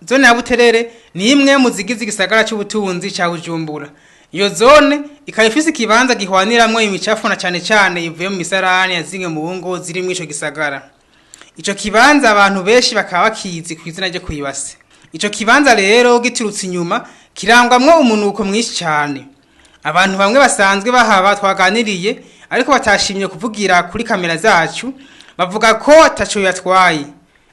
Zone ya Buterere ni imwe mu zigize igisagara c'ubutunzi ca Bujumbura. Iyo zone ikaba ifise ikibanza gihwaniramwo imicafu na cane cane ivuye mu misarani ya zimwe mu ngo ziri mw'ico gisagara. Ico kibanza abantu benshi bakaba bakizi kw'izina ryo kwibase. Ico kibanza rero giturutse inyuma kirangwamwo umunuko mwinshi cane. Abantu bamwe basanzwe bahaba twaganiriye ariko batashimye kuvugira kuri kamera zacu bavuga ko ataco bibatwaye.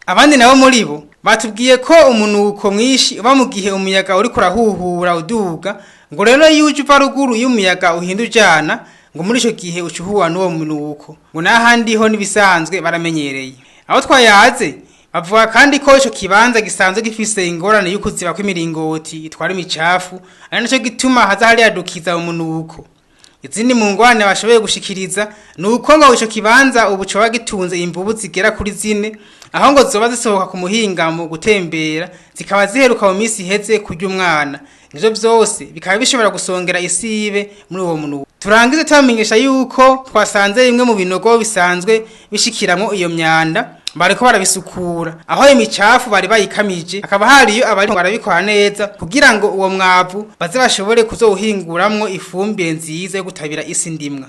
Abandi nabo muri bo batubwiye ko umunuko mwinshi uba mu gihe umuyaga uriko urahuhura uduga, ngo rero iyo uje uva ruguru y'umuyaga uhinda ujana, ngo muri ico gihe uca uhura n'uwo munuko, ngo n'ahandi ho n'ibisanzwe baramenyereye. Aho twayaze bavuga kandi ko ico kibanza gisanzwe gifise ingorane y'ukuziba kw'imiringoti itwara imicafu, ari naco gituma haza hariyadukiza umunuko. Izindi mu ngorane bashoboye gushikiriza ni uko ngo ico kibanza ubu coba gitunze imvubu zigera kuri zine, aho ngo zoba zisohoka ku muhingamo gutembera, zikaba ziheruka mu minsi iheze kurya umwana. Ivyo vyose bikaba bishobora gusongera isibe muri uwo munuko. Turangize tubamenyesha yuko twasanze bimwe mu binogo bisanzwe bishikiramwo iyo myanda bariko barabisukura, aho imicafu bari bayikamije hakaba hariyo abariko barabikora neza kugira ngo uwo mwavu baze bashobore kuzowuhinguramwo ifumbire nziza yo gutabira isi ndimwa.